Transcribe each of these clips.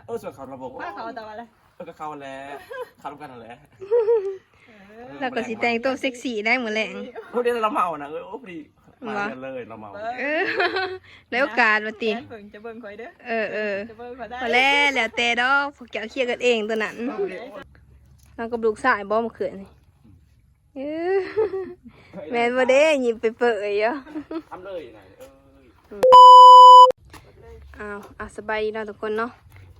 ເອີ ສ່ວນເຂົາລະບົກ ພາເຂົາຕະວັນລະ ເອີ ກໍເຂົາແຫຼະ ເຂົານຳກັນຫັ້ນແຫຼະ ເອີ ລາວກໍຊິແຕ່ງໂຕເຊັກຊີໄດ້ມື້ແລງ ໂອ້ ດຽວລາວເມົານະ ເອີ ໂອ້ ພໍດີມາເລີຍລາວເມົາ ເອີ ໄດ້ໂອກາດວ່າຕິ ແຟນເພິ່ນຈະເບິ່ງຂ້ອຍເດີ ເອີ ເອີ ຈະເບິ່ງຂ້ອຍໄດ້ ພໍແລ້ວ ແລ້ວແຕ່ດອກ ພວກເຈົ້າເຄຍກັນເອງຕົວນັ້ນ ເອີ ນອນກັບລູກຊາຍບໍ່ມື້ຄືນນີ້? ເອີ ແມ່ນບໍ່ເດ້ ຍິ້ມເປີຍໆຢູ່ ທຳເລີຍນາຍເອີຍ ອືມ ອ້າວ ອ່ະ ສະບາຍດີເນາະທຸກຄົນເນາະ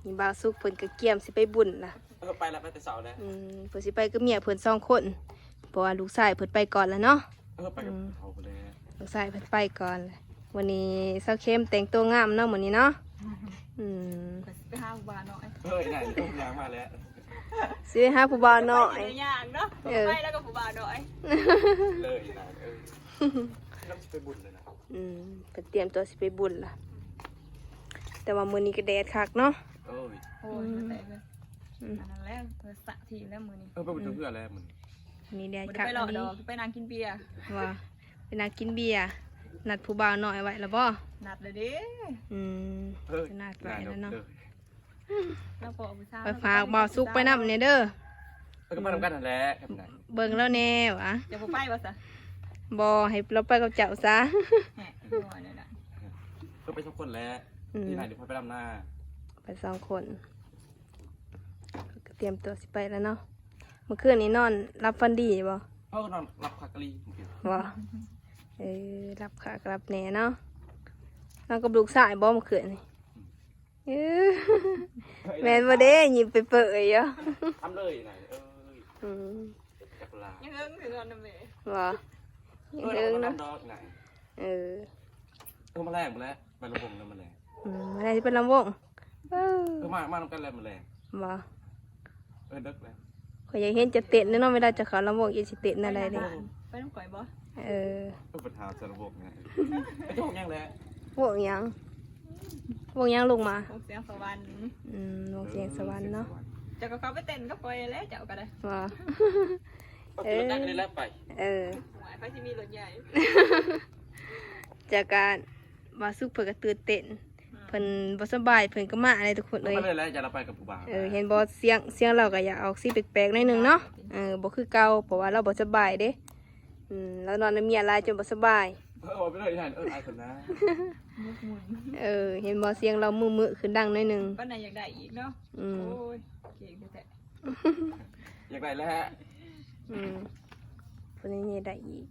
ນີ້ບ່າວສຸກເພິ່ນກໍກຽມຊິໄປບຸນລະ ເອີ ໄປລະ ໄປແຕ່ເຊົ້າແລ້ວ ອືມ ເພິ່ນຊິໄປກັບເມຍເພິ່ນສອງຄົນ ເພາະວ່າລູກຊາຍເພິ່ນໄປກ່ອນລະເນາະ ເອີ ໄປກັບເຂົາພຸ້ນແຫຼະ ອືມ ລູກຊາຍເພິ່ນໄປກ່ອນລະ ມື້ນີ້ສາວເຂັມແຕ່ງໂຕງາມເນາະ ມື້ນີ້ເນາະ ອືມ ຂ້ອຍຊິໄປຫາຜູ້ບ່າວນ້ອຍ ເອີຍ ນາຍ ໂອ້ ຍ່າງມາແລ້ວ ຊິໄປຫາຜູ້ບ່າວນ້ອຍ ໄປໄດ້ຍາກເນາະ ເອີ ໄປແລ້ວກໍຜູ້ບ່າວນ້ອຍ ເລີຍນະ ເອີ ລາວຊິໄປບຸນແລ້ວນະ ອືມ ເພິ່ນຕຽມຕົວຊິໄປບຸນລະ ແຕ່ວ່າມື້ນີ້ກໍແດດຄັກເນາະ ໂອ້ຍ ໂອ້ຍ ອືມ ແຕກເລີຍ ອືມ ອັນນັ້ນແຫຼະ ເພິ່ນສະທີ່ແລ້ວມື້ນີ້ ເອີ ໄປບຸນເທື່ອແລ້ວມື້ນີ້ ນີ້ແດດຄັກ ບໍ່ໄດ້ໄປເລາະດອກ ໄປນັ່ງກິນເບຍ ວ່າ ໄປນັ່ງກິນເບຍ ນັດຜູ້ບ່າວນ້ອຍໄວ້ລະບໍ່? ນັດແລ້ວເດ້ ອືມ ເອີ ໄປນັດໄວ້ແລ້ວເນາະ ລາວພໍຜູ້ສາວ ໄປຝາກບ່າວສຸກໄປນຳແດ່ເດີ ເອີ ກໍໄປນຳກັນຫັ້ນແຫຼະ ເບິ່ງລາວແດ່ຫວາ ຈະບໍ່ໄປບໍ່ຊະ? ບໍ່ ໃຫ້ລາວໄປກັບເຈົ້າຊະ ແຮະ ຄືວ່າແນວນັ້ນ ກໍໄປສອງຄົນແຫຼະ ອືມ ທີ່ໄດ້ ດຽວຂ້ອຍໄປດຳນາ ໄປສອງຄົນ ກໍຕຽມຕົວຊິໄປແລ້ວເນາະ ມື້ຄືນນີ້ນອນຫຼັບຝັນດີບໍ່? ເອີ ນອນຫຼັບຄັກອີ່ຫຼີ ບໍ່ ເອີ ຫຼັບຄັກຫຼັບແນ່ເນາະ ນອນກັບລູກຊາຍບໍ່ມື້ຄືນນີ້? ອືມ ເອີ ແມ່ນບໍ່ເດ້ ຍິ້ມເປີຍໆຢູ່ ທຳເລີຍນາຍເອີຍ ອືມ ຈັກລາ ຍັງເຫິງຄືນອນນຳແມ່ ບໍ່ ຍັງເຫິງເນາະ ເອີ ເອີ ເອີ ມາແລງພຸ້ນແຫຼະ ໄປລຳວົງນຳມາແລງ ອືມ ມາແລງຊິໄປລຳວົງ ເອີ ເອີ ມາ ມານຳກັນແຫຼະມາແລງ ບໍ່ ເອີ ເດິກແລ້ວ ຂ້ອຍຢາກເຫັນເຈົ້າເຕັ້ນເນາະ ເວລາເຈົ້າເຂົ້າລຳວົງ ເຈົ້າຊິເຕັ້ນແນວໃດນີ້ ໄປນຳຂ້ອຍບໍ່? ເອີ ເອີ ໄປຖາມສາລະບົກນະ ໄປໂທຫຍັງແຫຼະ ວົງຫຍັງ ວົງຫຍັງ ລົງມາ ວົງສຽງສະຫວັນ ອືມ ວົງສຽງສະຫວັນເນາະ ເອີ ເຈົ້າກໍເຂົ້າໄປເຕັ້ນກັບຂ້ອຍແຫຼະ ເຈົ້າກໍໄດ້ ວ່າ ເອີ ໄປ ເອີ ໂອ້ຍ ໃຜຊິມີລົດໃຫຍ່ ຈາກການ ບ່າວສຸກເພິ່ນກໍຕື່ນເຕັ້ນ ອືມ ເພິ່ນບໍ່ສະບາຍ ເພິ່ນກໍມາເລີຍທຸກຄົນເອີຍ ເອີ ເຫັນບໍ່ ສຽງ ສຽງລາວກໍຢາກອອກສີແປກໆໜ້ອຍໜຶ່ງເນາະ ເອີ ບໍ່ຄືເກົ່າ ເພາະວ່າລາວບໍ່ສະບາຍເດ້ ອືມ ລາວນອນນຳເມຍຫຼາຍຈົນບໍ່ສະບາຍ ເອີ ເວົ້າໄປເລີຍ ເອີ ເອີ ເຫັນບໍ່ ສຽງລາວມຶໆຂຶ້ນດັງໜ້ອຍໜຶ່ງ ປານໃດຢາກໄດ້ອີກເນາະ ອືມ ໂອ້ຍ ເກັ່ງແທ້ໆ ຢາກໄດ້ແຫຼະ ອືມ ເພິ່ນຍັງໄດ້ອີກ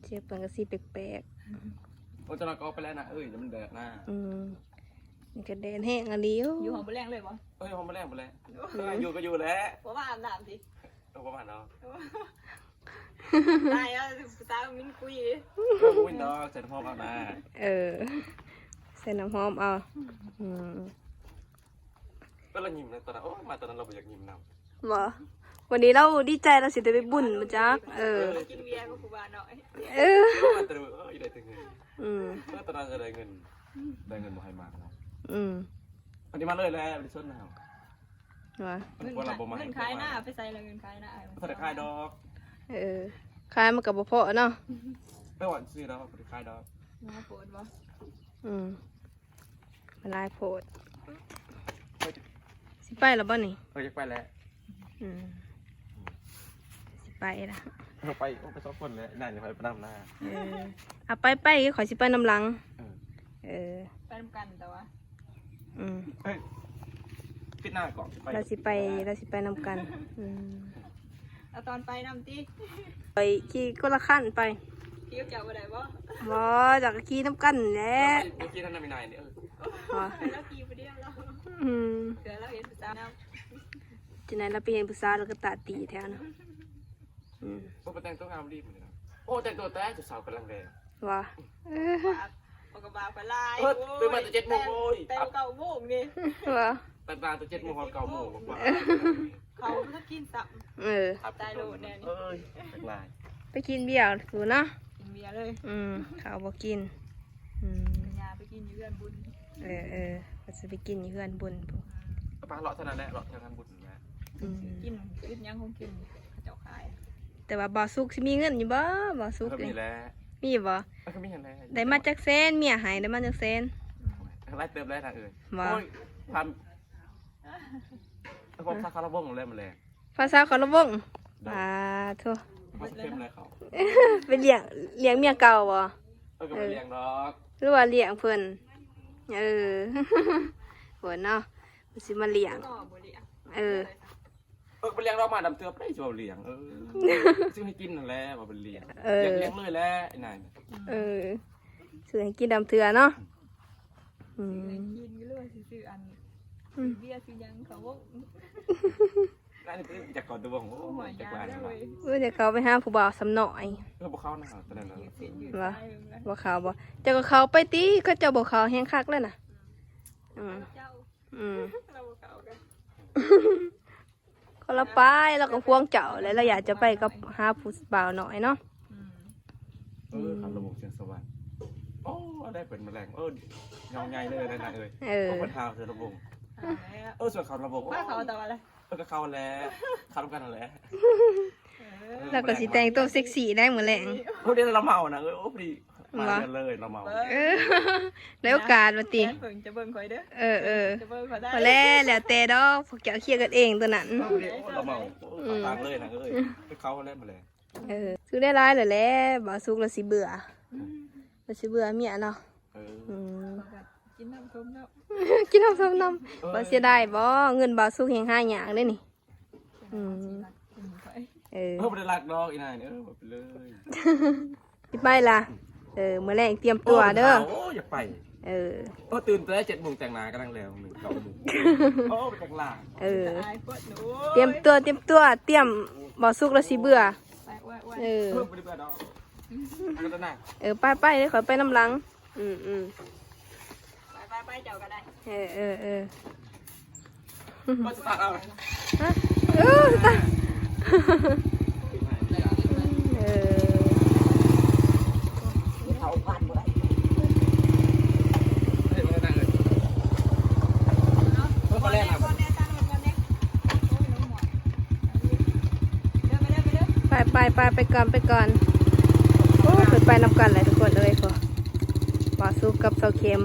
ສຽງເພິ່ນກໍສີແປກໆ ໂອ້ຍ ເຈົ້ານ້ອຍກໍອອກໄປແລ້ວນະ ເອີຍ ມັນແດດນະ ອືມ ນີ້ກໍແດດແຮງອີ່ຫຼີ ຢູ່ຫ້ອງບໍ່ແລງເລີຍບໍ່? ເອີຍ ຫ້ອງບໍ່ແລງ ບໍ່ແລງ ເອີຍ ຢູ່ກໍຢູ່ແຫຼະ ບໍ່ມາອາບນ້ຳຕິ? ເອີ ບໍ່ມາເນາະ ຕາຍແລ້ວ ຜູ້ສາວມິນກຸຍ ເອີຍ ບໍ່ມິນດອກ ໃສ່ນ້ຳຫອມເອົານະ ເອີ ໃສ່ນ້ຳຫອມເອົາ ອືມ ກໍລະຍິ້ມນະ ຕອນນັ້ນ ໂອ້ຍ ມາຕອນນັ້ນລາວບໍ່ຢາກຍິ້ມນຳ ບໍ່ ວັນນີ້ລາວດີໃຈ ລາວຊິໄດ້ໄປບຸນ ບໍ່ຈັກ ເອີ ກິນເບຍກັບຜູ້ບ່າວນ້ອຍ ເອີ ເອີ ໄດ້ແຕ່ເງິນ ອືມ ເອີ ຕອນນັ້ນກໍໄດ້ເງິນ ໄດ້ເງິນບໍ່ໃຫ້ມາເນາະ ອືມ ອັນນີ້ມາເລີຍແຫຼະ ບໍ່ໄດ້ສົນນະ ວ່າ ເງິນຂາຍນາໄປໃສລະ ເງິນຂາຍນາ ບໍ່ໄດ້ຂາຍດອກ ເອີ ຂາຍມັນກໍບໍ່ພໍເນາະ ໄປຫວັງຊື້ດອກ ບໍ່ໄດ້ຂາຍດອກ ໜ້າໂພດບໍ່ ອືມ ມັນຫຼາຍໂພດ ຊິໄປແລ້ວບໍ່ນີ້? ເອີ ຢາກໄປແຫຼະ ອືມ ຊິໄປລະ ເອີ ໄປ ໂອ້ ໄປສອງຄົນແຫຼະ ນາຍໄປນຳນາ ເອີ ເອົາໄປ ໄປ ຂ້ອຍຊິໄປນຳຫຼັງ ເອີ ເອີ ໄປນຳກັນ ແຕ່ວ່າ ອືມ ເອີ ປິດໜ້າກ່ອນ ລາວຊິໄປ ລາວຊິໄປນຳກັນ ອືມ ເອົາຕອນໄປນຳຕິ ຂ້ອຍຂີ່ຄົນລະຄັນໄປ ຂີ່ກັບເຈົ້າບໍ່ໄດ້ບໍ່? ບໍ່ ເຈົ້າກໍຂີ່ນຳກັນແຫຼະ ບໍ່ຂີ່ນຳນາຍນີ້ ເອີ ບໍ່ ລາວຂີ່ຜູ້ດຽວລາວ ອືມ ເທື່ອລາວເຫັນຜູ້ສາວນຳ ຈັ່ງໃດລາວໄປເຫັນຜູ້ສາວລາວກໍຕາຕີແທ້ນະ ອືມ ໂອ້ ໄປແຕ່ງຕົວງາມດີມື້ນີ້ນະ ໂອ້ ແຕ່ງຕົວແຕ່ເຊົ້າໆກຳລັງແດດ ວ່າ ປາກ ປາກກະບາກໄປຫຼາຍ ເອີ ຕື່ນມາແຕ່ເຈັດໂມງ ໂອ້ຍ ແຕ່ເກົ້າໂມງນີ້ ວ່າ ແຕ່ງຕົວແຕ່ເຈັດໂມງຮອດເກົ້າໂມງກວ່າ ເຂົາບໍ່ທັນກິນຊ້ຳ ເອີ ຕາຍໂລດແນວນີ້ ເອີຍ ແປກຫຼາຍ ໄປກິນເບຍພຸ້ນເນາະ ກິນເບຍເລີຍ ອືມ ເຂົາບໍ່ກິນ ອືມ ຍາໄປກິນຢູ່ເຮືອນບຸນ ເອີ ເອີ ວ່າຊິໄປກິນຢູ່ເຮືອນບຸນພຸ້ນ ກໍປາເລາະເທົ່ານັ້ນແຫຼະ ເລາະແຖວງານບຸນ ອືມ ກິນ ກິນຫຍັງຂອງກິນເຂົາເຈົ້າຂາຍ ແຕ່ວ່າບ່າວສຸກຊິມີເງິນຢູ່ບໍ່? ບ່າວສຸກ ເອີ ມີແຫຼະ ມີບໍ່? ເອີ ກໍມີຫັ້ນແຫຼະ ໄດ້ມາຈັກແສນ? ເມຍໃຫ້ໄດ້ມາຈັກແສນ? ຫຼາຍເຕີບແລ້ວນາເອີຍ ບໍ່ ໂອ້ຍ ພັນ ແລ້ວກໍພາສາຄາລະວົງແລ້ວມາແລງ ພາສາຄາລະວົງ ໂດຍ ສາທຸ ພາສາເຄັມແລ້ວເຂົາ ໄປລ້ຽງ ລ້ຽງເມຍເກົ່າບໍ່? ເອີ ກໍບໍ່ໄດ້ລ້ຽງດອກ ຫຼືວ່າລ້ຽງເພິ່ນ ເອີ ເພິ່ນເນາະ ເພິ່ນຊິມາລ້ຽງ ເອີ ເອີ ກໍບໍ່ໄດ້ລ້ຽງດອກ ມາດຳເທື່ອໄປຊິວ່າລ້ຽງ ເອີ ຊື້ໃຫ້ກິນນັ້ນແຫຼະ ວ່າບໍ່ໄດ້ລ້ຽງ ເອີ ຢາກລ້ຽງເລີຍແຫຼະ ອີ່ນາຍ ເອີ ຊື້ໃຫ້ກິນດຳເທື່ອເນາະ ອືມ ຊື້ໃຫ້ກິນກໍເລີຍ ຊື້ອັນ ອືມ ເບຍຊື້ຫຍັງເຂົາບໍ່ ອັນນີ້ຢາກເຂົ້າຕົວບໍ່ ໂອ້ຍ ຢາກວ່າ ເອີ ຢາກເຂົ້າໄປຫາຜູ້ບ່າວສ່ຳນ້ອຍ ເອີ ບໍ່ເຂົ້ານະ ຕອນນັ້ນນະ ບໍ່ ບໍ່ເຂົ້າບໍ່ ເຈົ້າກໍເຂົ້າໄປຕິ ເຂົາເຈົ້າບໍ່ເຂົ້າແຮງຄັກແລ້ວນະ ອືມ ເຈົ້າ ອືມ ລາວບໍ່ເຂົ້າກັນ ກໍລາວໄປ ລາວກໍພວງເຈົ້າແຫຼະ ລາວຢາກຈະໄປກັບຫາຜູ້ບ່າວນ້ອຍເນາະ ອືມ ເອີ ຄາລະວົງສຽງສະຫວັນ ໂອ້ ໄດ້ເປັນມາແລງ ເອີ ຍອງໃຫຍ່ເລີຍນາງເອີຍ ເອີ ເພິ່ນຫາວໃສ່ລຳໂພງ ເອີ ສ່ວນເຂົາລຳໂພງ ພາເຂົາຕະວັນລະ ເອີ ກໍເຂົາແຫຼະ ເຂົ້ານຳກັນຫັ້ນແຫຼະ ເອີ ລາວກໍຊິແຕ່ງໂຕເຊັກຊີໄດ໋ມື້ແລງ ໂອ້ ດຽວລາວເມົານະ ເອີ ໂອ້ ພໍດີມາເລີຍ ລາວເມົາ ເອີ ໄດ້ໂອກາດວ່າຕິ ແຟນເພິ່ນຈະເບິ່ງຂ້ອຍເດີ ເອີ ເອີ ຈະເບິ່ງຂ້ອຍໄດ້ ບໍ່ແລ້ວ ແລ້ວແຕ່ດອກ ພວກເຈົ້າເຄຍກັນເອງຕົວນັ້ນ ເອີ ພໍດີ ໂອ້ ລາວເມົາ ໂອ້ ອືມ ປາກເລີຍນະເອີຍ ອືມ ໄປເຂົ້າແລ້ວມາແລງ ເອີ ຊື້ໄດ້ຫຼາຍແລ້ວແຫຼະ ບ່າວສຸກລາວຊິເບື່ອ ອືມ ລາວຊິເບື່ອເມຍເນາະ ເອີ ອືມ ກິນນ້ຳສົ້ມເນາະ ກິນນ້ຳສົ້ມນຳ ເອີ ບໍ່ເສຍດາຍບໍ່? ເງິນບ່າວສຸກແຮ່ງຫາຍາກເດ້ນີ້ ອືມ ເອີ ເອີ ບໍ່ໄດ້ລັກດອກອີ່ນາຍ ເອີ ບໍ່ເປັນເລີຍ ຊິໄປລະ ເອີ ມື້ແລງຕຽມຕົວເດີ ໂອ້ ຢາກໄປ ເອີ ໂອ້ ຕື່ນແຕ່ເຈັດໂມງ ແຕ່ງໜ້າກຳລັງແລ້ວ ເກົ້າໂມງ ໂອ້ ໄປຈັກລາ ເອີ ຕຽມຕົວ ຕຽມຕົວ ຕຽມ ບ່າວສຸກລາວຊິເບື່ອ ໄປ ເອີ ເອີ ບໍ່ໄດ້ເບື່ອດອກ ເອີ ໄປໆ ເດີ ຂ້ອຍໄປນຳຫຼັງ ອືມໆ ໄປໆ ໄປ ເຈົ້າກໍໄດ້ ເອີໆໆ ເອີ ຕາ ເອີ ເອີ ເຂົ້າຜ່ານບໍ່ໄດ້ ໄປໆໆ ໄປກ່ອນ ໄປກ່ອນ ໂອ້ ເພິ່ນໄປນຳກັນແຫຼະທຸກຄົນເອີຍ ບໍ່ ບ່າວສຸກກັບສາວເຂັມ